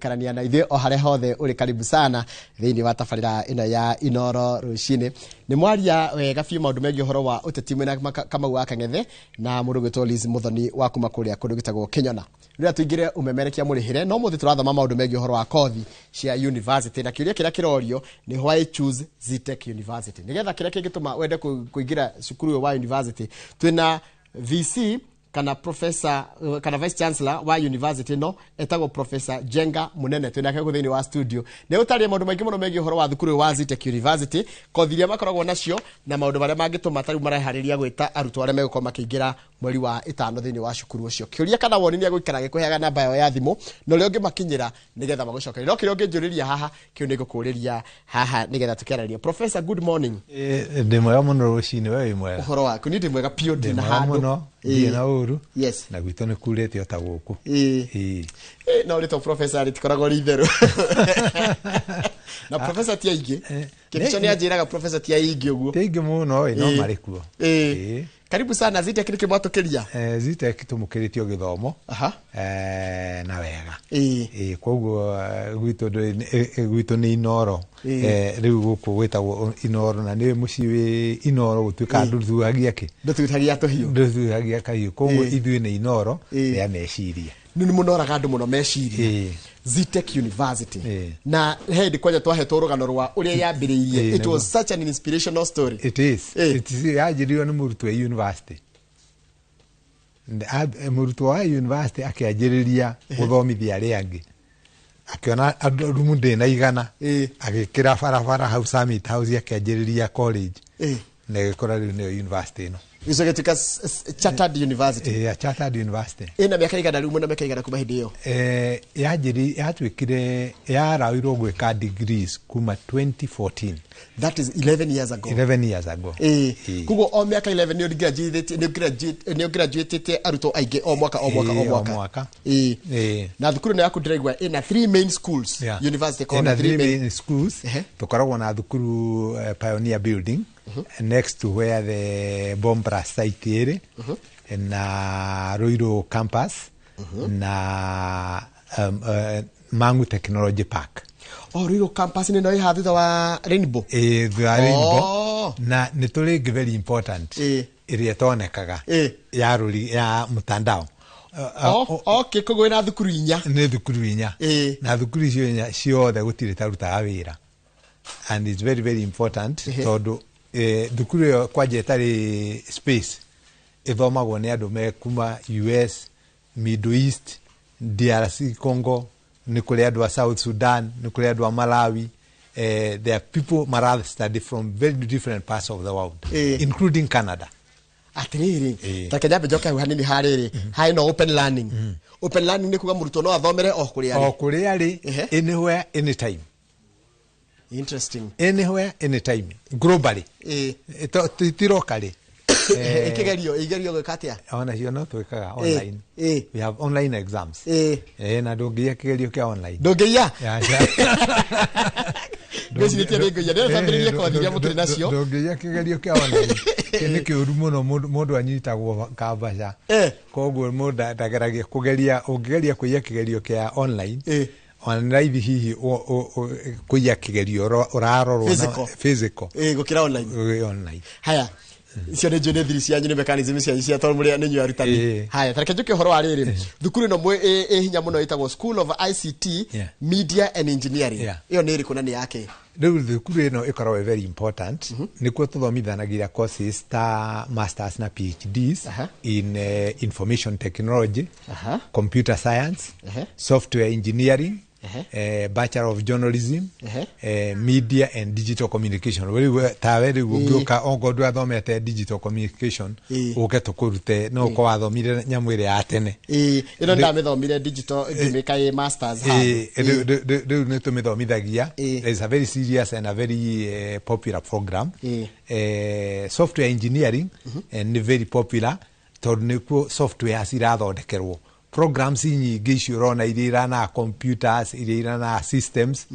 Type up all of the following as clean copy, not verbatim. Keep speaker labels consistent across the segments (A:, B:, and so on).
A: Gũikarania na ithuĩ o harĩa hothe ũrĩ, karibu sana thĩinĩ wa tabarĩra ĩno ya Inoro rũcinĩ. Nĩ mwaria wega biũ maũndũ megiĩ ũhoro wa ũteti mwena Kamau wa Kang'ethe na mũndũ gwĩtwo Liz Muthoni wa kuma kũrĩa kũndũ gwĩtagwo Kĩnyona. Rĩrĩa tũingĩre ũmemerekia mũrĩhĩre, no mũthĩ tũrathoma maũndũ megiĩ ũhoro wa kothi cia university, na kĩũria kĩrĩa kĩrorio nĩ "Why choose Zetech University?" Nĩgetha kĩrĩa kĩngĩtũma wende kũingĩra cukuru ũyũ wa university. Twĩna VC kana professor kana vice chancellor wa university ĩno, etagwo Professor Njenga Munene. Twĩnake gũkũ thĩinĩ wa studio nĩ gũtarĩria maũndũ maingĩ mũno megiĩ ũhoro wa thukuru ũyũ wa Zetech University, kothi iria makoragwo nacio na maũndũ marĩa mangĩtũma tarĩu mareharĩria gwĩta arutwo arĩa megũkorwo makĩingĩra mweri wa ĩtano thĩinĩ wa cukuru ũcio. Kĩũria kana woni, nĩ egũikara agĩkũheaga namba yao ya thimũ na ũrĩa ũngĩmakinyĩra nĩgetha magũcokerie. No kĩrĩa ũngĩnjũrĩria haha, kĩu nĩ ngũkũrĩria haha nĩgetha tũkĩarĩria. Professor, good morning.
B: Ndĩ mwega mũno rũcinĩ, we wĩ mwega?
A: Ũhoro waku? Niĩ ndĩ mwega biũ.
B: Ndĩ
A: ndĩ na
B: mwega
A: handũ
B: mũno, ndirĩ na ũru. Na gwitũ nĩ kurĩte o ta gũkũ. Ĩĩ.
A: No rĩtwa professor rĩtikoragwo rĩ itherũ, na professor ti aingĩ. Kĩbico nĩ anjĩraga professor ti aingĩ ũguo.
B: Ti aingĩ mũno ĩ, no marĩ kuo.
A: Ĩĩ. Karibu sana. Zetech nĩkĩ mwatũkĩria?
B: Zetech tũmũkĩrĩtio gĩthomo na wega. Ĩĩ, koguo gwitũ gwitũ nĩ Inoro. Rĩu gũkũ gwĩtagwo Inoro na nĩ mũciĩ wĩ Inoro gũtuĩka ndũthuhagia kĩ?
A: Ndũtutagia tũhiũ.
B: Ndũthuhagia kahiũ, koguo ithuĩ nĩ Inoro rĩa meciria.
A: Nĩ mũnoraga andũ mũno meciria. Zetech University. Na he hĩndĩ kwanja twahetwo rũgano rwa ũrĩa yambĩrĩirie. It was such an inspirational story.
B: It is. It is. Yanjĩrĩirio nĩ mũrutwo wa university. Mũrutwo wa university akĩanjĩrĩria gũthomithia arĩa angĩ, akĩona andũ rumu ndĩna igana, agĩkĩra barabara hau Summit House, akĩanjĩrĩria college na ĩgĩkora rĩu nĩyo university ĩno.
A: Gĩcoke gĩtuĩka chartered university.
B: Ĩĩ, a chartered university.
A: Ĩna mĩaka igana rĩu, mwĩna mĩaka igana kuma hĩndĩ ĩyo?
B: Yanjĩrĩ yatuĩkire yaraoirwo gwĩka degrees kuma 2014.
A: That is 11 years ago.
B: 11 years ago.
A: Ĩĩ. Koguo o mĩaka 11 nĩ graduate arutwo aingĩ o mwaka o mwaka o
B: Ĩĩ, o
A: mwaka.
B: Mwaka.
A: Ĩĩ. Na thukuru ĩno yaku ndĩraigua ĩna three main schools. University ĩkoragwo
B: Ĩna
A: na
B: three main schools. Tũkoragwo na thukuru Pioneer Building, next to where the bomb blast site ĩrĩ, na Ruiru campus na Mangu Technology Park.
A: Oh, Ruiru campus nĩ ĩno ĩha thutha wa Rainbow?
B: Ĩĩ, thutha wa Rainbow. Na nĩ tũrĩ ĩngĩ very important ĩrĩa ĩtonekaga ya rũri ya mtandao.
A: Oh, okay, koguo ĩna thukuru inya.
B: Nĩ thukuru inya. Na thukuru icio inya ciothe gũtirĩ tarutaga wĩra, and it's very very important tondũ thukuru ĩyo kwanja ĩtarĩ space ĩthomagwo nĩ andũ me kuma US, Middle East, DRC Congo, nĩ kũrĩ andũ a South Sudan, nĩ kũrĩ andũ a Malawi. There are people mara study from very different parts of the world, including Canada.
A: Atiriri,
B: Ĩĩ.
A: ta nyambe njoke hau hanini harĩrĩ harĩ no open learning. Open learning nĩ kuga mũrutwo no athomere o kũrĩa
B: o
A: arĩ.
B: Kũrĩa arĩ. Anywhere, anytime.
A: Interesting.
B: Anywhere, anytime, globally. Ti locally.
A: Ikigerio, igerio gwĩka atĩa?
B: Onacio no twĩkaga online. We have online exams. Na ndũngĩiya kĩgerio kĩa online.
A: Ndũngĩiya.
B: Aca.
A: Ngwĩcirĩtie nĩ ngũiya ndĩrenda twambĩrĩrie kothi iria mũkĩrĩ nacio.
B: Ndũngĩiya kĩgerio kĩa online. Kĩ nĩ kĩũru mũno, mũndũ anyitagwo kambaca. Koguo mũndũ ndageragia kũgeria, ũngĩgeria kũiya kĩgerio kĩa online, ona nĩ raithi hihi kũiya kĩgerio ũrarorwo
A: Physical.
B: Physical.
A: Gũkĩra online.
B: Online.
A: Haya, icio nĩ njũĩ nĩ thiri cianyu, nĩ mechanism cianyu cia tondũ mũrĩ nĩ inyuĩ arutani. Haya, tareke njũke ũhoro wa rĩrĩ, thukuru ĩno ĩ hinya mũno ĩtagwo School of ICT, Media and Engineering. Ĩyo nĩ ĩrĩkũ na nĩ yake?
B: Rĩu thukuru ĩno ĩkoragwo ĩ very important, nĩkuo tũthomithanagia courses ta masters na PhDs in information technology, computer science, software engineering, bachelor of journalism, media and digital communication. Rĩu tawe rĩu ũngĩũka okorwo ndwathomete digital communication, ũke tũkũrute, no ũkorwo wathomire nyamũ ĩrĩa ya tene.
A: Ĩĩ, ĩno ndamĩthomire digital ngĩmĩka ĩ masters handũ.
B: Rĩu nĩ tũmĩthomithagia. It's a very serious and a very popular program. Software engineering nĩ very popular tondũ nĩkuo software cirathondekerwo, programs nyingĩ icio ũrona iria iranaga computers, iria iranaga systems.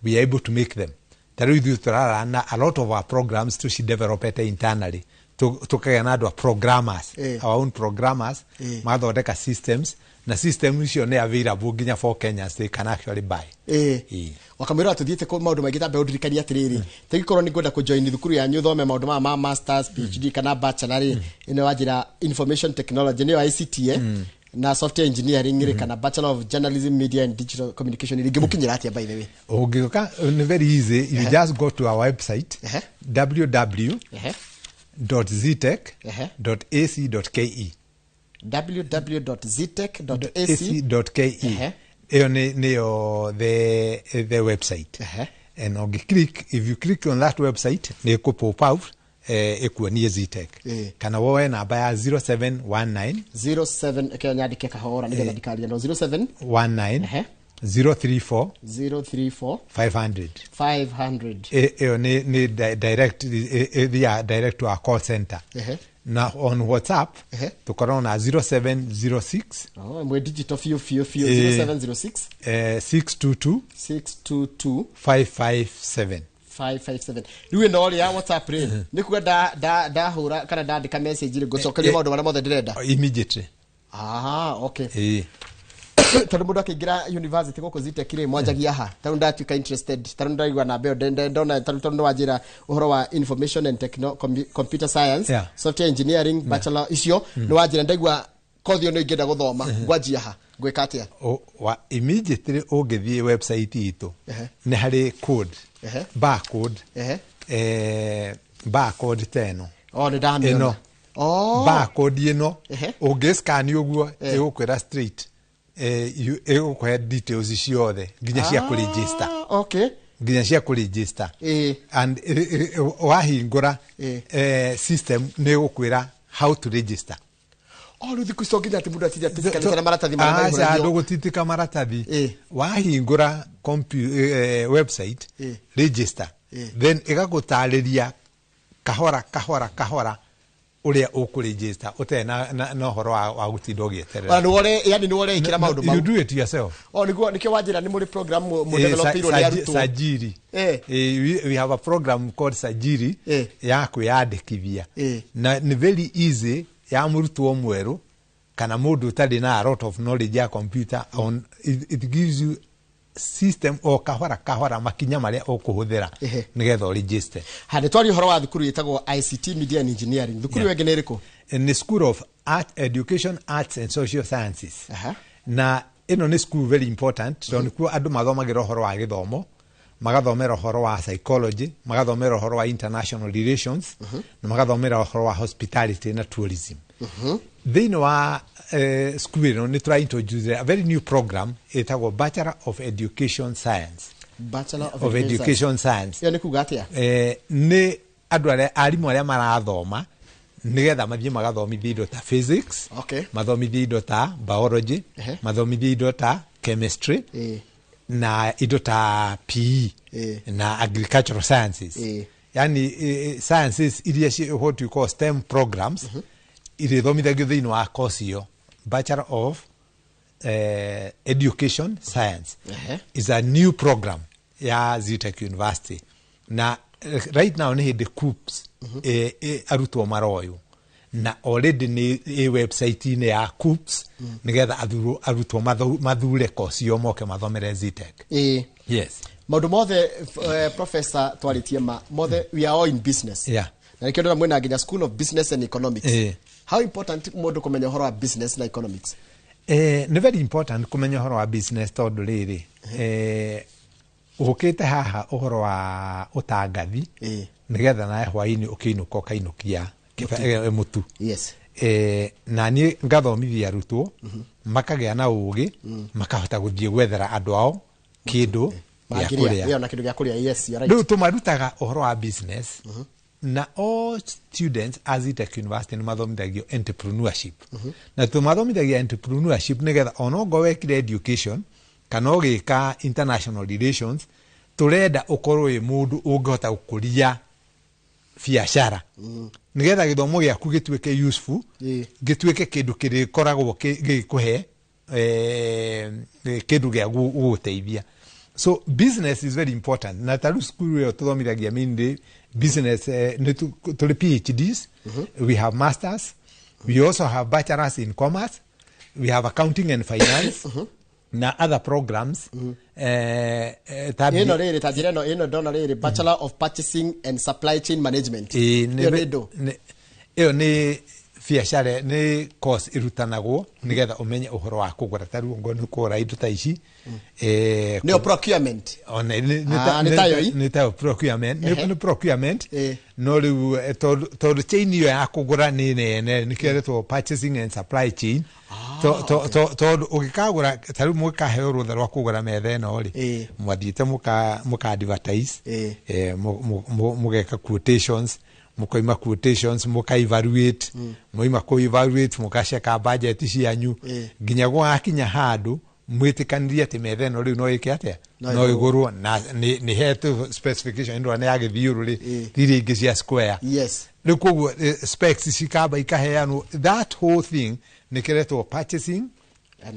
B: We are able to make them. Ta rĩu ithuĩ tũrarana a lot of our programs tũcidevelopete internally. Tũkagĩa na andũ a programmers, our own programmers, magathondeka systems, na system icio nĩ available nginya for Kenyans, they can actually buy.
A: Wakamwĩra tũthiĩte kũ maũndũ maingĩ, tambe ũndirikanie atĩrĩrĩ, tĩgĩkorwo nĩ ngwenda kũjoin thukuru yanyu, thome maũndũ maya ma masters, PhD kana bachelor rĩ, ĩno wanjĩra information technology nĩyo ICT, na software engineering rĩ, kana bachelor of journalism, media and digital communication rĩ, ingĩmũkinyĩra atĩa, by the way?
B: Ũngĩũka nĩ very easy, you just go to our website, www zetech ac ke.
A: www.zetech.ac
B: ac.ke. Ĩyo nĩ nĩyo the website. And ũngĩ-click, if you click on that website, nĩ ĩkũ pop out, ĩkuonie Zetech. Kana woe namba ya 0719
A: 07, ĩkĩo nyandĩke kahora nĩgetha ndikaria no 07
B: 19 034
A: 034
B: 500.
A: 500.
B: Ĩyo nĩ direct, ĩthiaga direct to our call center. Na on WhatsApp tũkoragwo na 0706
A: Oh, mwe digital biũ biũ biũ. 0706
B: 622
A: 622
B: 557.
A: 557. Rĩu ĩno rĩ ya WhatsApp rĩ, nĩ kuga ndahũra kana ndandĩka message rĩ, ngũcokerio maũndũ marĩa mothe ndĩrenda?
B: Immediately.
A: Ah, okay.
B: Ĩĩ.
A: Tondũ mũndũ akĩingĩra university gũkũ Zetech rĩ, mwanjagia ha? Tarĩu ndatuĩka interested, tarĩu ndaigua namba ĩyo, ndona tarĩu tondũ wanjĩra ũhoro wa information and computer science, software engineering, bachelor icio nĩ wanjĩra, ndaigua kothi ĩyo nĩ ingĩenda gũthoma, ngwanjia ha, ngwĩka atĩa?
B: Immediately ũngĩthiĩ website itũ, nĩ harĩ code, barcode, barcode ta ĩno.
A: O, nĩ ndamĩona.
B: Ĩno.
A: Oh.
B: Barcode ĩno, ũngĩ-scan ũguo, ĩgũkwĩra straight, ĩgũkũhe details ciothe nginya cia kũregister.
A: Ah, okay.
B: Nginya cia kũregister. And wahingũra, system nĩ ĩgũkwĩra how to register.
A: O, rĩu thikũ ici nginya atĩ mũndũ atinda atitikanĩte na maratathi marĩa
B: Aca,
A: maihũragio.
B: ndũgũtitika maratathi. Wahingũra website, register, then ĩgagũtarĩria kahora kahora kahora ũrĩa ũkũregister ũtarĩ na ũhoro wa gũtinda ũgĩeterera.
A: Ona nĩwe yani nĩwe ũreĩkĩra maũndũ
B: You
A: mau.
B: do it yourself.
A: O, nĩguo nĩkĩo wanjĩra nĩ mũrĩ program mũdevelopeirwo nĩ arutwo.
B: Sajiri. We have a program called Sajiri ya kwĩyandĩkithia, na nĩ very easy ya mũrutwo mwerũ kana mũndũ ũtarĩ na a lot of knowledge ya computer. On it gives you system o kahora kahora makinya marĩa ũkũhũthĩra nĩgetha ũregister.
A: Ha, nĩ twaria ũhoro wa thukuru ĩtagwo ICT, Media and Engineering. Thukuru ĩyo ĩngĩ nĩ ĩrĩkũ?
B: Nĩ School of Art, Education, Arts and Social Sciences. Na ĩno nĩ school very important tondũ nĩkuo andũ mathomagĩra ũhoro wa gĩthomo, magathomera ũhoro wa psychology, magathomera ũhoro wa international relations, na magathomera ũhoro wa hospitality na tourism. Thĩinĩ wa school ĩno nĩ tũra introduce a very new program ĩtagwo Bachelor of Education Science.
A: Bachelor of,
B: of Education Science.
A: Ĩyo nĩ kuga atĩa?
B: Nĩ andũ arĩa arimũ arĩa marathoma nĩgetha mathiĩ magathomithie indo ta physics, mathomithie indo ta biology, mathomithie indo ta chemistry, na indo ta PE, na agricultural sciences, yani sciences iria what you call STEM programs, irĩthomithagio thĩinĩ wa course ĩyo, Bachelor of Education Science, is a new program ya Zetech University. Na right now nĩ hĩndĩ KUCCPS arutwo maroywo, na already nĩ ĩ website-inĩ ya KUCCPS nĩgetha arutwo mathure course ĩyo moke mathomere Zetech. Yes.
A: Maũndũ mothe, professor, twarĩtie ma mothe, we are all in business, na nĩkĩo ndĩrona mwĩna nginya School of Business and Economics. How important mũndũ kũmenya ũhoro wa business na economics?
B: Nĩ very important kũmenya ũhoro wa business, tondũ rĩrĩ, ũkĩte haha ũhoro wa ũtangathi, nĩgetha nawe hwainĩ ũkĩinũka ũkainũkia mũtu. Na niĩ ngathomithia arutwo makagĩa na ũgĩ, makahota gũthiĩ gwethera andũ ao kĩndũ gĩa
A: Mangĩrĩa,
B: kũrĩa.
A: ĩyo na kĩndũ gĩa kũrĩa, yes, you're right.
B: Rĩu tũmarutaga ũhoro wa business, na all students a Zetech University nĩ mathomithagio entrepreneurship, na tũmathomithagia entrepreneurship nĩgetha ona wekire education kana ũgĩka international relations, tũrenda ũkorwo wĩ mũndũ ũngĩhota gũkũria biacara nĩgetha gĩthomo gĩaku gĩtuĩke useful, gĩtuĩke kĩndũ kĩrĩkoragwo gĩgĩkũhe kĩndũ gĩa gũgũteithia. So business is very important, na tarĩu cukuru ĩyo tũthomithagia mainly Business, nĩ tũrĩ PhDs, we have masters, we also have bachelors in commerce, we have accounting and finance na other programs, ta
A: Ĩno rĩrĩ, ta njĩra ĩno ndona rĩrĩ, Bachelor of Purchasing and Supply Chain Management.
B: Ĩĩ,
A: Ĩyo nĩ ndũ?
B: Ĩyo nĩ biacara, nĩ course ĩrutanagwo nĩgetha ũmenye ũhoro wa kũgũra, ta rĩu ngo nĩ kũgũra indo ta ici.
A: Nĩyo procurement?
B: Ona
A: Ah, nĩ tayo i?
B: Nĩ tayo procurement. Nĩ procurement. No rĩu tondũ chain ĩyo ya kũgũra nĩ nene, nĩkĩo ĩretwo purchasing and supply chain. Tondũ ũgĩkagũra, ta rĩu mũgĩkaheo rũtha rwa kũgũra metha ĩno rĩ, mwathiĩte mũka advertise, mũgeka quotations, mũkoima quotations, mũka evaluate, mwaima kũ evaluate, mũgaceka budget cianyu, nginya gũgakinya handũ mwĩtĩkanĩrie atĩ metha ĩno rĩu no ĩke atĩa?
A: No
B: No
A: ĩgũrwo.
B: ĩgũrwo, na nĩ hetwo specification ĩno nĩ ya gĩthiũrũrĩ, iria ingĩ cia square. Rĩu koguo specs cikamba ikaheanwo, that whole thing nĩ kĩretwo purchasing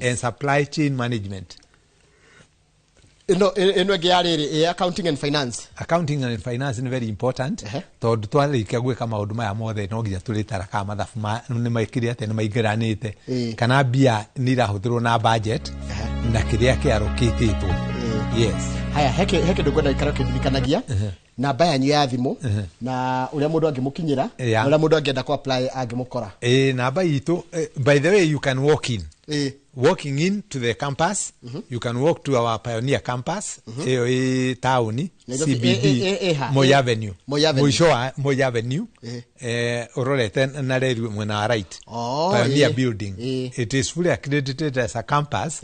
B: and supply chain management.
A: Ĩno ĩngĩ ya rĩrĩ, accounting and finance.
B: Accounting and finance nĩ very important, tondũ twarĩkia gwĩka maũndũ maya mothe, no nginya tũrĩtara kana mathabu nĩ maikire atĩa, nĩ maingĩranĩte, kana mbia nĩ irahũthĩrwo na budget na kĩrĩa kĩarũkĩtĩtwo. Yes.
A: Haya, he kĩndũ ngwenda ikara ũkĩndirikanagia, namba yanyu ya thimũ na ũrĩa mũndũ angĩmũkinyĩra, na ũrĩa mũndũ angĩenda kũ apply angĩmũkora.
B: Namba itũ, by the way, you can walk in, walking in to the campus. You can walk to our Pioneer Campus, ĩyo ĩ taũni.
A: Nairobi,
B: CBD.
A: Ha?
B: Moi Avenue.
A: Moi Avenue.
B: Mũico wa Moi Avenue, ũrorete na reri mwena wa right.
A: Oh,
B: Pioneer building. It is fully accredited as a campus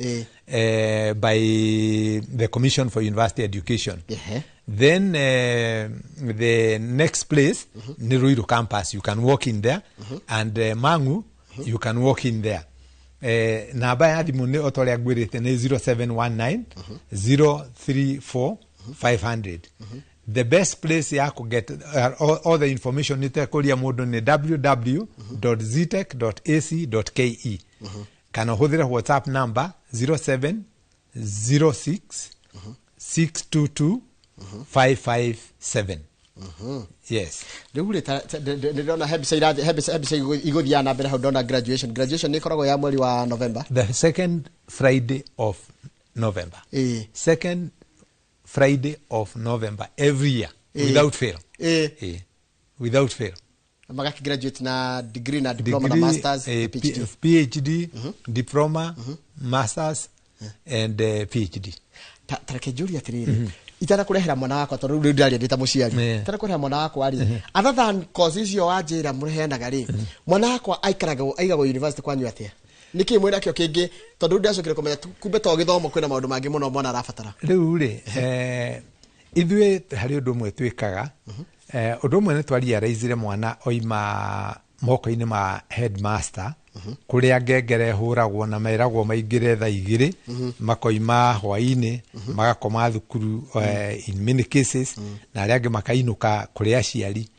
B: by the Commission for University Education. Then the next place, nĩ Ruiru campus, you can walk in there, and Mangu, you can walk in there. Namba ya thimũ nĩ o ta ũrĩa ngwĩrĩte, nĩ 0719 034 500. The best place ya kũ get all the information nĩ tekũria mũndũ nĩ www.zetech.ac.ke, kana ũhũthĩre WhatsApp number 0706 622 557. Yes.
A: Rĩu rĩ, ndĩrona he mbica irathiĩ, he mbica igũthiaga na mbere hau. Ndona graduation nĩ ĩkoragwo ya mweri wa November.
B: The second Friday of November. Second Friday of November every year, without fail. Without fail.
A: Magakĩ na degree na diploma na masters na PhD.
B: PhD, diploma, masters and PhD.
A: Ta reke njũrie atĩrĩrĩ, itanakũrehera mwana wakwa, tondũ rĩu ndĩraria ndĩ ta mũciari, itanakũrehera mwana wakwa rĩ, other than course icio wanjĩra mũheanaga rĩ, mwana wakwa aikaraga, aigagwo university kwanyu atĩa? Nĩkĩ mwĩna kĩo kĩngĩ? Tondũ rĩu ndĩracokire kũmenya kumbe to gĩthomo, kwĩna maũndũ mangĩ mũno mwana arabatara.
B: Rĩu rĩ, ithuĩ harĩ ũndũ ũmwe twĩkaga. Ũndũ ũmwe nĩ twarealize mwana oima moko-inĩ ma headmaster, kũrĩa ngengere hũragwo na meragwo maingĩre thaa 2, makoima hwainĩ, magakoma thukuru, in many cases, na arĩa angĩ makainũka kũrĩ aciari.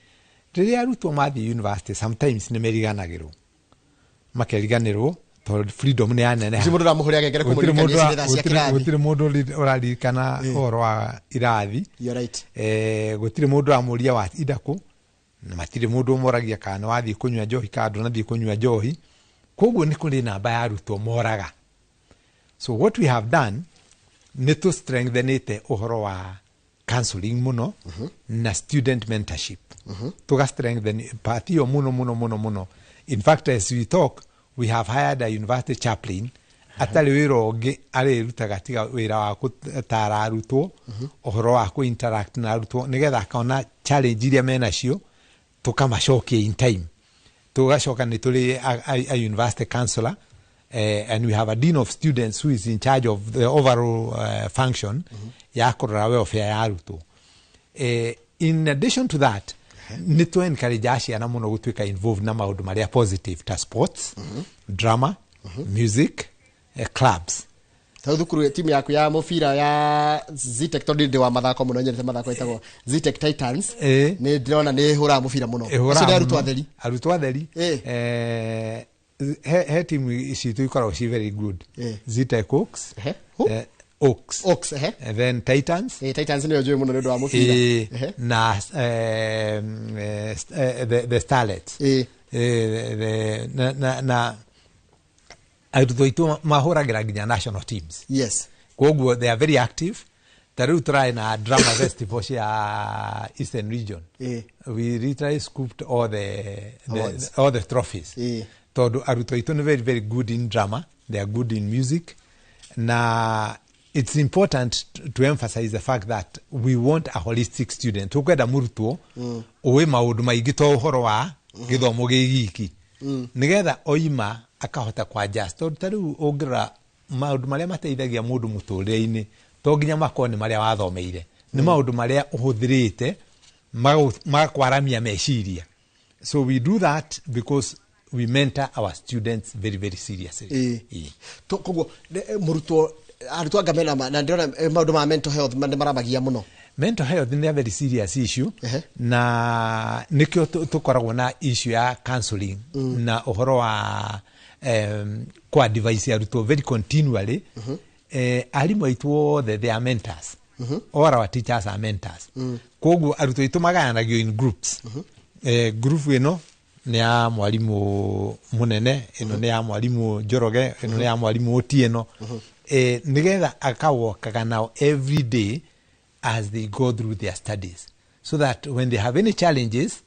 B: Rĩrĩa arutwo mathiĩ university, sometimes nĩ meriganagĩrwo, makeriganĩrwo tondũ freedom nĩ yaneneha.
A: Gũtirĩ mũndũ ũramũhũrĩra ngengere
B: Gũtirĩ
A: kũmũririkania
B: mũndũ
A: cirĩ thaa cia kĩrathi.
B: Gũtirĩ mũndũ ũraririkana ũhoro wa irathi.
A: You're right.
B: Gũtirĩ mũndũ ũramũria watinda kũ, na matirĩ mũndũ ũmoragia kana nĩ wathiĩ kũnyua njohi kana ndũnathiĩ kũnyua njohi. Koguo nĩ kũrĩ namba ya arutwo moraga. So what we have done, nĩ tũ strengthenĩte ũhoro wa counseling mũno na student mentorship, tũga strengthen part ĩyo mũno mũno mũno mũno. In fact, as we talk, we have hired a university chaplain atarĩ wĩra ũngĩ arĩrutaga tiga wĩra wa gũtara arutwo ũhoro wa kũ interact na arutwo, nĩgetha akona challenge iria menacio, tũkamacokia in time. Tũgacoka nĩ tũrĩ a university counselor, and we have a dean of students who is in charge of the overall function ya kũrora welfare ya arutwo. In addition to that, nĩ tũ encourage ciana mũno gũtuĩka involved na maũndũ marĩa positive ta sports, drama, music, clubs.
A: Ta thukuru timu yaku ya mũbira ya Zetech, tondũ ndĩ wa mathako mũno, nyendete mathako, ĩtagwo Zetech Titans. Nĩ ndĩrona nĩ ĩhũraga mũbira mũno.
B: Ĩhũraga
A: Acio nĩ arutwo
B: mũno.
A: atheri?
B: Arutwo atheri. He timu citũ ikoragwo ci very good. Zetech Hawks.
A: Who?
B: Oaks.
A: Oaks, ehe.
B: And then Titans.
A: Titans nĩyo njũĩ mũno nĩ ũndũ wa mũbira.
B: Na the Starlets. Na arutwo aitũ mahũragĩra nginya national teams. Koguo they are very active. Ta rĩu tũrarĩ na drama festival cia Eastern Region. We literally scooped all
A: Awards.
B: all the trophies. Tondũ arutwo aitũ nĩ very very good in drama, they are good in music. Na it's important to emphasize the fact that we want a holistic student. Tukwenda mũrutwo ũĩ maũndũ maingĩ to ũhoro wa gĩthomo gĩ giki, nĩgetha oima akahota kwa adjust. Tondũ ta rĩu ũngĩrora maũndũ marĩa mateithagia mũndũ mũtũrĩre-inĩ to nginya makorwo nĩ marĩa wathomeire, nĩ maũndũ marĩa ũhũthĩrĩte magakwaramia meciria. So we do that because we mentor our students very very seriously.
A: Koguo mũrutwo, arutwo anga mena na ndĩrona maũndũ ma mental health nĩ maramagia mũno.
B: Mental health nĩ a very serious issue. Na nĩkĩo tũkoragwo na issue ya counseling na ũhoro wa kwa advise arutwo very continually. Arimũ aitũ othe, they are mentors. All our teachers are mentors. Koguo arutwo aitũ magayanagio in groups. Group ĩno nĩ ya mwarimũ mũnene, ĩno nĩ ya mwarimũ Njoroge, ĩno nĩ ya mwarimũ Otieno, nĩgetha akawokaga nao every day as they go through their studies, so that when they have any challenges,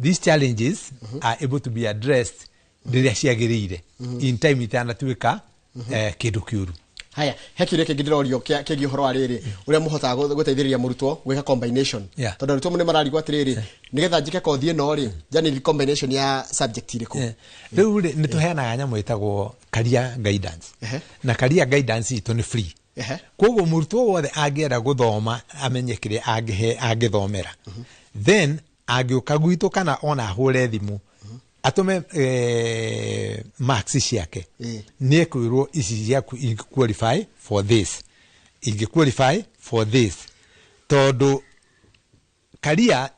B: these challenges are able to be addressed rĩrĩa ciagĩrĩire, in time, itanatuĩka kĩndũ kĩũru.
A: Haya, he kĩũria kĩngĩ ndĩrorio kĩgiĩ ũhoro wa rĩrĩ, ũrĩa mũhotaga gũteithĩrĩria mũrutwo gwĩka combination. Tondũ arutwo nĩ mararigwo atĩrĩrĩ, nĩgetha njĩke kothi ĩno rĩ, njani combination ya subject irĩkũ?
B: Rĩu rĩ, nĩ tũheanaga nyamũ ĩtagwo career guidance. Na career guidance itũ nĩ free. Koguo mũrutwo wothe angĩenda gũthoma, amenye kĩrĩa angĩthomera, then angĩũka gwitũ kana ona ahũre thimũ, atũme marks ciake, nĩ ekwĩrwo ici ciaku ingĩ qualify for this, ingĩ qualify for this, tondũ career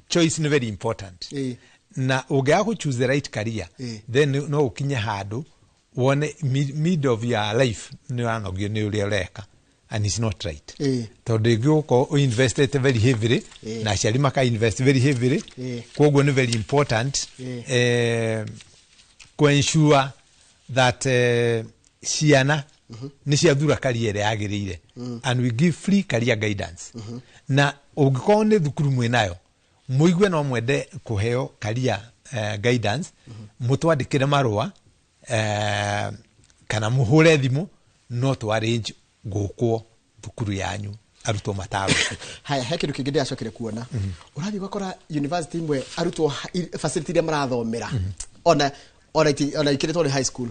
B: choice nĩ very important. Na ũngĩaga gũ choose the right career, then no ũkinye handũ wone mid of your life nĩ ũranogio nĩ ũrĩa ũreka, and it's not right, tondũ ĩngĩ ũgũkorwo investete very heavily na aciari maka invest very heavily. Koguo nĩ very important ku ensure that ciana nĩ ciathura career ĩrĩa yagĩrĩire, and we give free career guidance. Na ũngĩkorwo nĩ thukuru mwĩnayo, mũigue no mwende kũheo career guidance, mũtwandĩkĩre marũa kana mũhũre thimũ, no tũ arrange gũkwo thukuru yanyu arutwo mataro.
A: Haya, he kĩndũ kĩngĩ ndĩracokire kuona. Ũrathiĩ ũgakora university imwe arutwo facility iria marathomera ona ikĩrĩtwo nĩ high school.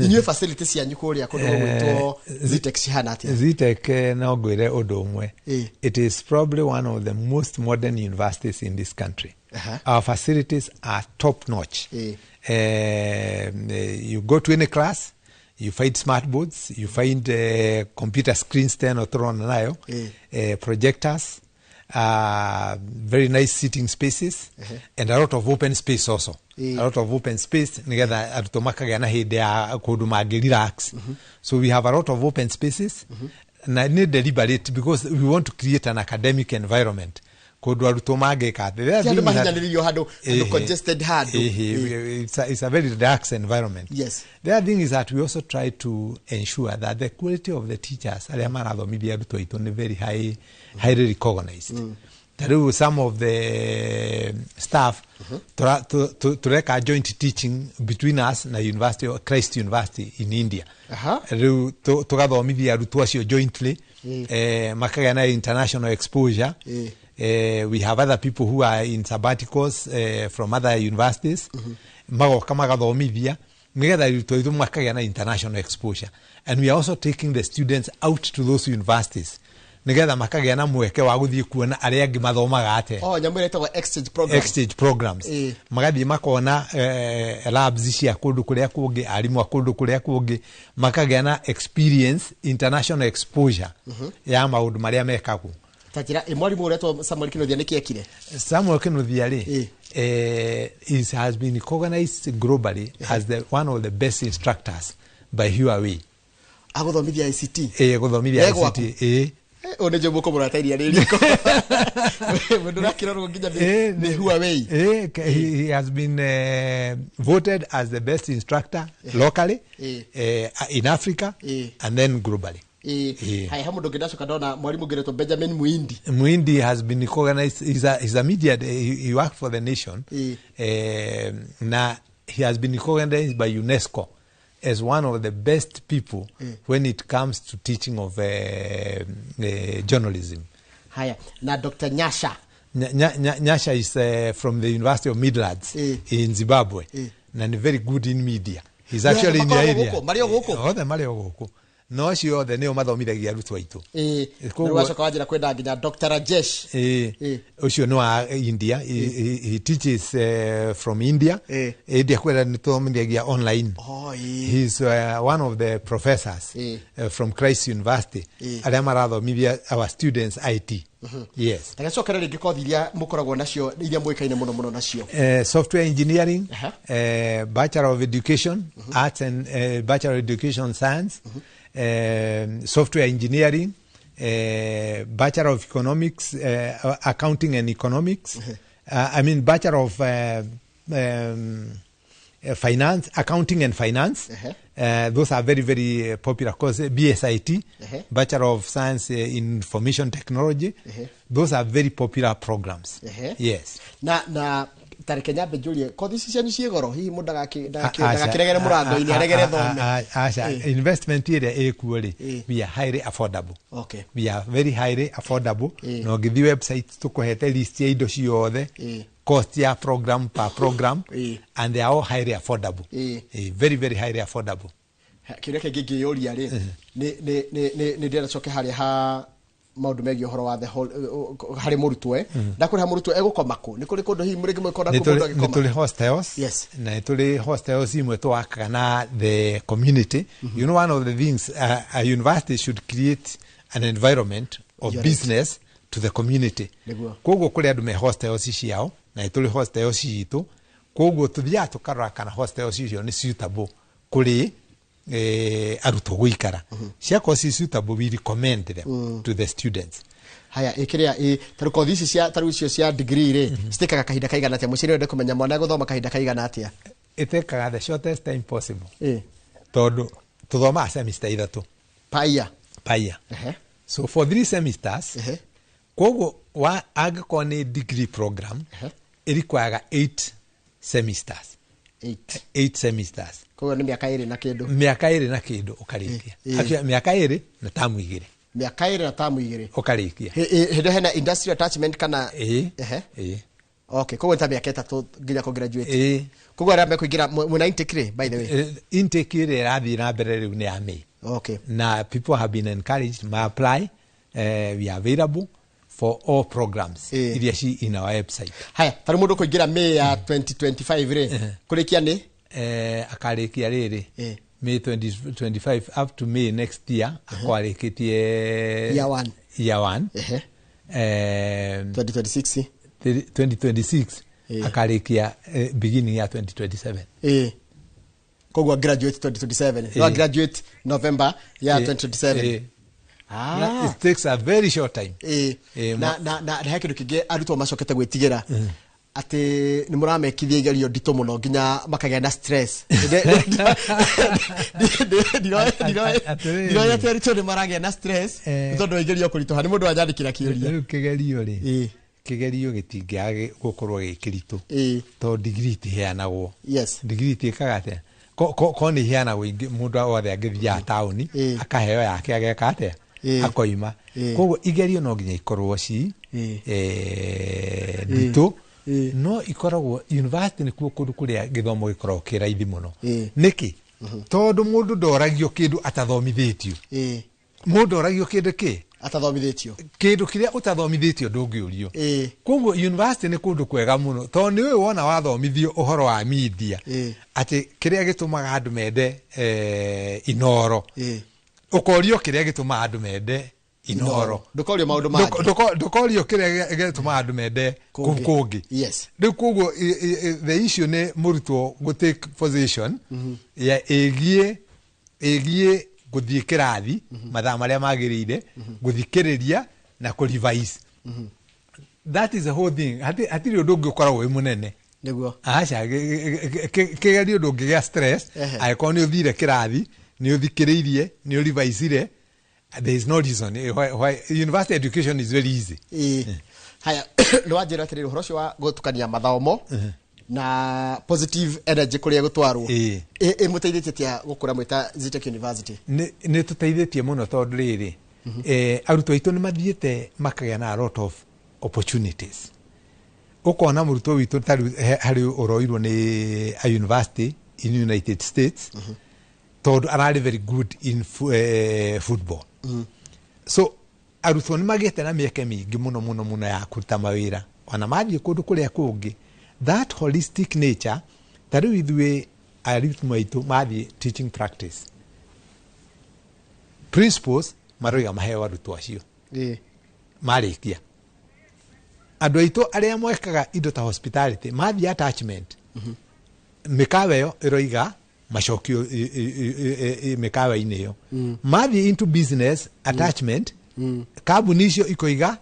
A: Inyuĩ facility cianyu kũrĩa kũndũ gũgwĩtwo Zetech cihana atĩa?
B: Zetech, no ngwĩre ũndũ ũmwe. It is probably one of the most modern universities in this country. Our facilities are top notch. You go to any class, you find smart boards, you find computer screens 10 or tũrona nayo, projectors, very nice sitting spaces, and a lot of open space also. A lot of open space nigetha arutwo makagĩa na hĩndĩ ya kũndũ mangĩ relax. So we have a lot of open spaces, na nĩ deliberate because we want to create an academic environment kũndũ arutwo mangĩka atĩ.
A: Ti andũ mahinyanĩrĩirio handũ congested handũ.
B: It's a very relaxed environment. The other thing is that we also try to ensure that the quality of the teachers arĩa marathomithia arutwo aitũ nĩ very high, highly recognized. Ta rĩu some of the staff tũreka joint teaching between us na University of Christ University in India. Rĩu tũgathomithia arutwo acio jointly, makagĩa na international exposure. We have other people who are in sabbaticals from other universities, magoka magathomithia nigetha arutwo aitũ makagĩa na international exposure. And we are also taking the students out to those universities nigetha makagĩa na mweke wa gũthiĩ kuona arĩa angĩ mathomaga atĩa.
A: Oh, nyamũ ĩrĩa ĩtagwo exchange program.
B: Exchange programs. Magathiĩ makona labs cia kũndũ kũrĩa kũngĩ, arimũ a kũndũ kũrĩa kũngĩ, makagĩa na experience, international exposure ya maũndũ marĩa mekagwo.
A: Ta njĩra ĩ, mwarimũ ũretwo Samuel Kinuthia nĩkĩ ekire?
B: Samuel Kinuthia rĩ, has been recognized globally as the one of the best instructors by Huawei.
A: Agũthomithia ICT.
B: Ĩĩ, gũthomithia
A: E gwaku?
B: ICT, ĩĩ.
A: Ũyũ nĩ njũĩ mũkũmũrata iria rĩ riko. Mũndũ ũrakĩrorwo nginya nĩ Huawei.
B: He has been voted as the best instructor locally, in Africa, and then globally.
A: Haya, he mũndũ ũngĩ ndacoka ndona mwarimũ ũngĩ ũretwo Benjamin Muindi.
B: Muindi has been recognized. He's a media. He worked for the nation. Na he has been recognized by UNESCO as one of the best people when it comes to teaching of journalism.
A: Haya, na Dr. Nyasha.
B: Nyasha is from the University of Midlands in Zimbabwe, and very good in media. He's actually in the
A: makoragwo
B: area.
A: gũkũ? Marĩ o gũkũ?
B: Othe marĩ o gũkũ. No acio othe nĩo mathomithagia arutwo aitũ.
A: Rĩu wacoka wanjĩra kwenda nginya Dr. Rajesh.
B: Ũcio nĩ wa India. He teaches from India. India kwĩra nĩ tũthomithagia online.
A: Oh, ĩĩ.
B: He's one of the professors from Christ University arĩa marathomithia our students IT. Yes.
A: Reke cokere rĩngĩ kothi iria mũkoragwo nacio, iria mũĩkaine mũno mũno nacio.
B: Software engineering, Bachelor of Education, Arts and Bachelor of Education Science, Software Engineering, Bachelor of Economics, Accounting and Economics. I mean, Bachelor of Finance, Accounting and Finance. Those are very, very popular courses. BSIT, Bachelor of Science in Information Technology. Those are very popular programs. Yes.
A: Na tareke nyambe njũrie, kothi ici cianyu ciĩ goro hihi? Mũndũ ndagakĩregere mũrango-inĩ, aregere thome.
B: Aca, investment ĩrĩa ĩkuo rĩ, we are highly affordable. We are very highly affordable. Na ũngĩthiĩ website, tũkũhete list ya indo ciothe, cost ya program per program, and they are all highly affordable. Very, very highly affordable.
A: Kĩũria kĩngĩ ngĩyũria rĩ, nĩ ndĩrenda coke harĩa ha maũndũ megiĩ ũhoro wa the whole, harĩ mũrutwo, ndakũrĩha mũrutwo egũkoma kũ? Nĩ kũrĩ kũndũ hihi mũrĩngĩ mũgĩkona
B: Nĩ
A: kũ mũndũ
B: tũrĩ
A: agĩkoma?
B: Hostels. Na nĩ tũrĩ hostels imwe twakaga na the community. You know, one of the things, a university should create an environment of
A: You're right.
B: business to the community. Koguo kũrĩ andũ me hostels ciao, na nĩ tũrĩ hostels citũ. Koguo tũthiaga tũkarora kana hostels icio nĩ suitable kũrĩ arutwo gũikara. Ciakorwo ci suitable, we recommend them to the students.
A: Haya, ĩkĩrĩa tarĩu kothi ici cia, tarĩu icio cia degree rĩ, citĩkaga kahinda kaigana atĩa? Mũciari wende kũmenya mwana egũthoma kahinda kaigana atĩa?
B: Ĩtekaga the shortest time possible, tondũ tũthomaga semester 3.
A: Paia.
B: Paia. So for 3 semesters. Koguo wa angĩkorwo nĩ degree program, ĩrequiraga 8 semesters.
A: 8.
B: 8 semesters.
A: Koguo nĩ mĩaka 2 na kĩndũ.
B: Mĩaka 2 na kĩndũ ũkarĩkia. Actually, mĩaka 2 na tamu 2.
A: Mĩaka 2 na tamu 2.
B: Ũkarĩkia.
A: Hĩndĩ ĩyo hena industrial attachment kana?
B: Ĩĩ. Ĩĩ.
A: Okay, koguo nĩ ta mĩaka 3 nginya kũ graduate.
B: Ĩĩ.
A: Koguo arĩa mekũingĩra, mwĩna intake rĩ, by the way?
B: Intake ĩrĩa ĩrathiĩ na mbere rĩu nĩ ya May. Na people have been encouraged ma apply. We are available for all programs iria ci in our website.
A: Haya, tarĩu mũndũ kũingĩra May ya 2025 rĩ, kũrĩkia nĩ?
B: Akarĩkia rĩrĩ, May 2025 up to May next year akorwo arĩkĩtie
A: Year one.
B: Year one.
A: 2026.
B: 2026 akarĩkia beginning ya 2027.
A: Koguo graduate 2027, no graduate November ya 2027.
B: Na it takes a very short time.
A: Na na he kĩndũ kĩngĩ arutwo macokete gwĩtigĩra, atĩ nĩ mũramekithia igerio nditũ mũno nginya makagĩa na stress.
B: Atĩrĩrĩ.
A: Ndiroĩ atĩ arutwo nĩ maragĩa na stress nĩ tondũ wa igerio kũritũha. Nĩ mũndũ wanjandĩkĩra kĩũria.
B: Rĩu kĩgerio rĩ, kĩgerio gĩtingĩaga gũkorwo gĩ kĩritũ, tondũ degree itiheanagwo. Degree itiĩkaga atĩa? Ko nĩ iheanagwo ingĩ, mũndũ wothe angĩthiaga taũni akaheo yake, ageka atĩa? Akoima. Koguo igerio no nginya ikorwo ci nditũ, no ikoragwo university nĩkuo kũndũ kũrĩa gĩthomo gĩkoragwo kĩ raithi mũno. Nĩkĩ? Tondũ mũndũ ndoragio kĩndũ atathomithĩtio. Mũndũ oragio kĩndũ kĩ
A: Atathomithĩtio.
B: Kĩndũ kĩrĩa ũtathomithĩtio ndũngĩũrio. Koguo university nĩ kũndũ kwega mũno, tondũ nĩ ũyũ wona wathomithio ũhoro wa media, atĩ kĩrĩa gĩtũmaga andũ mende Inoro, ũkorio kĩrĩa gĩtũmaga andũ mende Inoro.
A: Ndũkorio maũndũ mangĩ.
B: Ndũkorio kĩrĩa gĩtũmaga andũ mende
A: Kũngĩ.
B: kũngĩ. Rĩu koguo the issue nĩ mũrutwo gũ take position ya ĩgiĩ Gũthiĩ kĩrathi mathaa marĩa magĩrĩire, gũthikĩrĩria na kũ-revise. That is the whole thing. Hatirĩ ũndũ ũngĩ ũkoragwo wĩ mũnene. Aca, kĩgerio ndũngĩgĩa stress angĩkorwo nĩ ũthire kĩrathi, nĩ ũthikĩrĩirie, nĩ ũrivaicire. There is no reason why university education is very easy.
A: Ĩĩ. Haya, nĩ wanjĩra atĩrĩrĩ, ũhoro ũcio wa gũtukania mathomo na positive energy kũrĩa gũtwarwo ĩmũteithĩtie atĩa gũkũra mwĩta Zetech University?
B: Nĩ tũteithĩtie mũno, tondũ rĩrĩ, arutwo aitũ nĩ mathiĩte makagĩa na a lot of opportunities. Ũkona mũrutwo witũ ta rĩu harĩ ũroirwo nĩ a university in United States tondũ ararĩ very good in football. So arutwo nĩ magĩte na mĩeke mĩingĩ mũno mũno mũno ya kũruta mawĩra ona mathiĩ kũndũ kũrĩa kũngĩ. That holistic nature, ta rĩu ithuĩ arimũ aitũ mathiĩ teaching practice principles maroiga maheo arutwo acio marĩkia. Andũ aitũ arĩa mwekaga indo ta hospitality mathiĩ attachment, mĩkawa ĩyo ĩroiga macokio mĩkawa-inĩ ĩyo. Mathiĩ into business attachment, kambuni icio ikoiga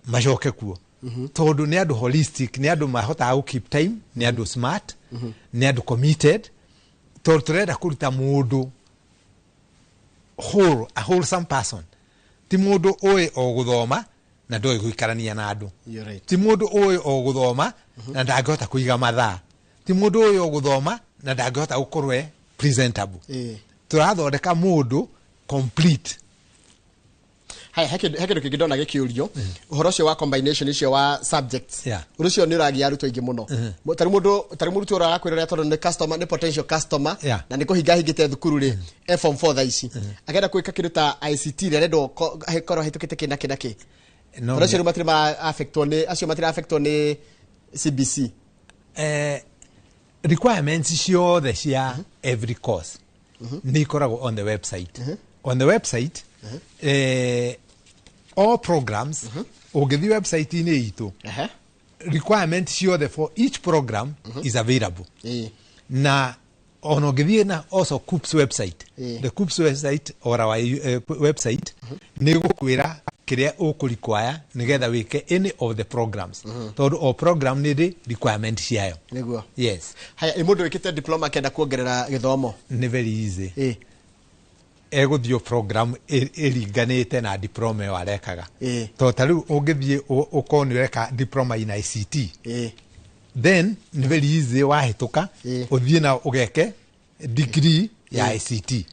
B: macoke kuo, tondũ nĩ andũ holistic, nĩ andũ mahotaga gũ keep time, nĩ andũ smart, nĩ andũ committed, tondũ tũrenda kũruta mũndũ whole, a wholesome person, ti mũndũ ũĩ o gũthoma na ndoĩ gũikarania na andũ.
A: You're right.
B: Ti mũndũ ũĩ o gũthoma na ndangĩhota kũiga mathaa, ti mũndũ ũĩ o gũthoma na ndangĩhota gũkorwo e presentable. Tũrathondeka mũndũ complete.
A: Haya, he kĩndũ kĩngĩ ndona gĩkĩũrio, ũhoro ũcio wa combination ũcio wa subjects. Ũndũ ũcio nĩ ũragia arutwo aingĩ mũno. Tarĩ mũndũ, tarĩ mũrutwo ũrĩa ũrakwĩra tondũ nĩ customer, nĩ potential customer, na nĩ kũhinga hingĩte thukuru rĩ, e form 4 thaa ici, akenda gwĩka kĩndũ ta ICT rĩ, arendwo korwo ahĩtũkĩte kĩ na kĩ na kĩ.
B: No,
A: Tondũ acio rĩu matirĩ ma affectwo nĩ, acio matirĩ affectwo nĩ CBC.
B: Requirements ciothe cia every course nĩ ikoragwo on the website. On the website, all programs, ũngĩthiĩ website-inĩ itũ, requirement ciothe for each program is available. Na ona ũngĩthiĩ na also KUCCPS website, the KUCCPS website or our website, nĩ gũkwĩra kĩrĩa ũkũrequire nĩgetha wĩke any of the programs, tondũ o program nĩ rĩ requirement ciayo. Yes.
A: Haya, ĩ mũndũ wĩkĩte diploma akenda kuongerera gĩthomo?
B: Nĩ very easy. Egũthiĩ o program ĩringanĩte na diploma ĩyo arekaga. Tondũ ta rĩu ũngĩthiĩ ũkorwo nĩ ũreka diploma in ICT, then nĩ very easy, wahĩtũka, ũthiĩ na ũgeke degree ya ICT.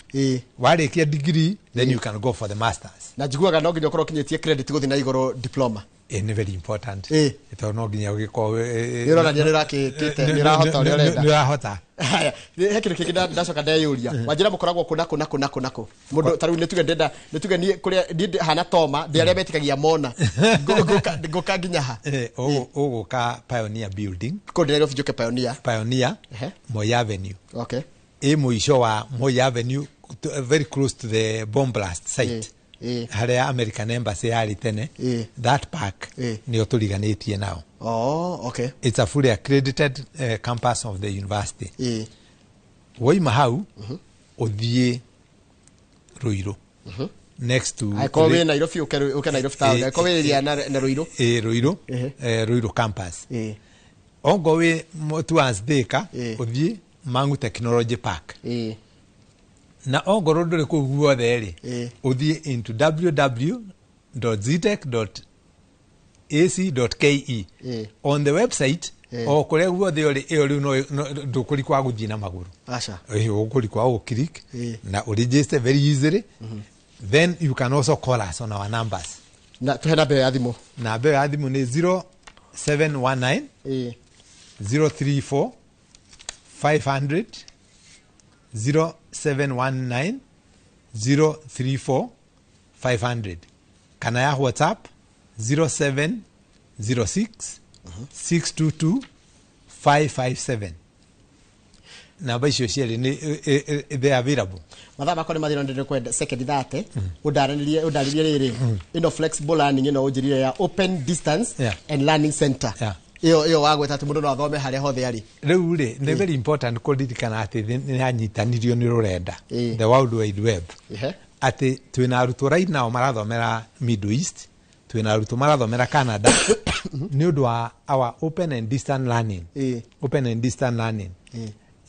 B: Warĩkia degree, then you can go for the masters.
A: Na njiguaga no nginya ũkorwo ũkinyĩtie credit gũthiĩ na igũrũ diploma.
B: Nĩ very important, tondũ no nginya ũgĩkorwo
A: Nĩ ũronania nĩ ũrakĩkĩte, nĩ ũrahota ũrĩa ũrenda.
B: Nĩ ũrahota.
A: Haya, he kĩndũ kĩngĩ ndacoka ndeyũria. Wanjĩra mũkoragwo kũ na kũ na kũ na kũ na kũ? Mũndũ ta rĩu nĩ tuge ndĩrenda, nĩ tuge niĩ kũrĩa niĩ hana toma ndĩ arĩa metĩkagia mona. Ngũka nginya ha?
B: Ũgũka Pioneer Building.
A: Kũu ndĩ Nairobi njũke Pioneer.
B: Pioneer, Moi Avenue. Ĩ mũico wa Moi Avenue, very close to the bomb blast site, harĩa American Embassy yarĩ tene. That park nĩyo tũriganĩtie nao.
A: Oh, okay.
B: It's a fully accredited campus of the university. Woima hau, ũthiĩ Ruiru, next to
A: Angĩkorwo wĩ Nairobi, ũke Nairobi town. Angĩkorwo wĩ area na Ruiru.
B: Ĩ Ruiru. Ruiru campus. Ongo wĩ towards Thika, ũthiĩ Mangu Technology Park. Na ongorwo ndũrĩ kũu guothe rĩ, ũthiĩ into www.zetech.ac.ke on the website. O kũrĩa guothe ũrĩ, ĩyo rĩu ndũkũrikwa gũthiĩ na magũrũ.
A: Aca.
B: Ũkũrikwa gũ-click na ũregister very easily. Then you can also call us on our numbers.
A: Na tuhe namba ĩyo ya thimũ.
B: Namba ĩyo ya thimũ nĩ 0719 034 500, 0719 034 500, kana ya WhatsApp 0706 622 557. Namba icio cierĩ nĩ they are available.
A: Mathaa makwa nĩ mathira, ndĩrĩ kwenda second 30 ũndarĩrie rĩrĩ, ĩno flexible learning ĩno ũnjĩrire ya Open Distance and Learning Center. Ĩyo wagweta atĩ mũndũ no athome harĩa hothe arĩ.
B: Rĩu rĩ, nĩ very important kũririkana atĩ thĩ nĩ yanyitanirio nĩ rũrenda, the World Wide Web, atĩ twĩna arutwo right now marathomera Middle East, twĩna arutwo marathomera Canada nĩ ũndũ wa our open and distant learning. Open and distant learning,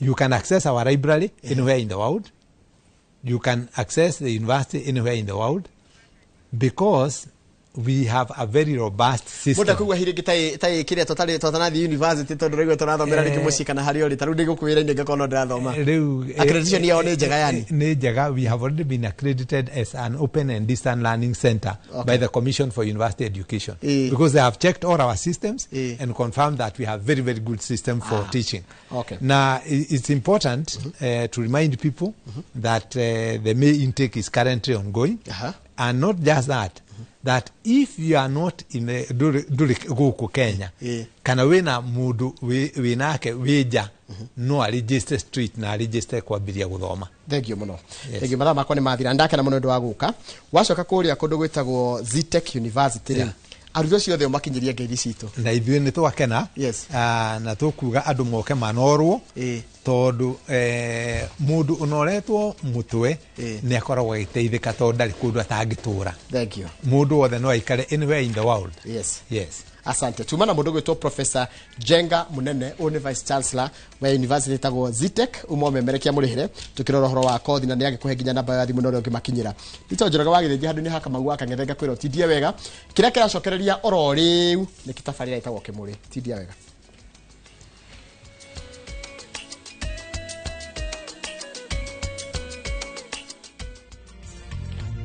B: you can access our library anywhere in the world, you can access the university anywhere in the world, because we have a very robust
A: Mũndũ
B: system.
A: Akũigua hihi rĩngĩ ta kĩrĩa tũtarĩ tũtanathiĩ university, tondũ rĩu tũrathomera rĩngĩ mũciĩ kana harĩa ũrĩ, ta rĩu ndĩ gũkũ wĩra-inĩ, ngakorwo no ndĩrathoma.
B: Rĩu
A: Accreditation yao nĩ njega yani?
B: Nĩ njega. We have already been accredited as an open and distant learning center by the Commission for University Education, because they have checked all our systems and confirmed that we have very, very good system for teaching. Now it's important to remind people that the May intake is currently ongoing, and not just that, that if you are not in the ndũrĩ gũkũ Kenya kana wĩna mũndũ wĩnake wĩ nja, no aregister straight na aregister kwambĩrĩria gũthoma.
A: Thengio mũno.
B: Yes.
A: Thengio, mathaa makwa nĩ mathira. Ndakena mũno ũndũ wa gũka. Wacoka kũrĩa kũndũ gwĩtagwo Zetech University rĩ, arutwo acio othe ũmakinyĩrie ngeithi citũ.
B: Na ithuĩ nĩ twakena. Na tũkuga andũ moke manorwo, tondũ mũndũ ũnoretwo mũtwe nĩ akoragwo agĩteithĩka, tondũ ndarĩ kũndũ atangĩtũra.
A: Thengio.
B: Mũndũ wothe no aikare anywhere in the world. Yes.
A: Asante. Tuma na mũndũ gwĩtwo Professor Jenga Munene, ũyũ nĩ vice chancellor wa university ĩtagwo Zetech, uma ũmemerekia mũrĩhĩre tũkĩrora ũhoro wa kothi, na nĩ agĩkũhe nginya namba ya thimũ na ũrĩa ũngĩmakinyĩra. Peter Njoroge wa Gĩthĩnji handũ-inĩ ha Kamau wa Kang'ethe, ngakwĩra ũtindie wega. Kĩrĩa kĩracokereria oro rĩu nĩ kĩtabarĩra ĩtagwo Kĩmũrĩ. Tindia wega.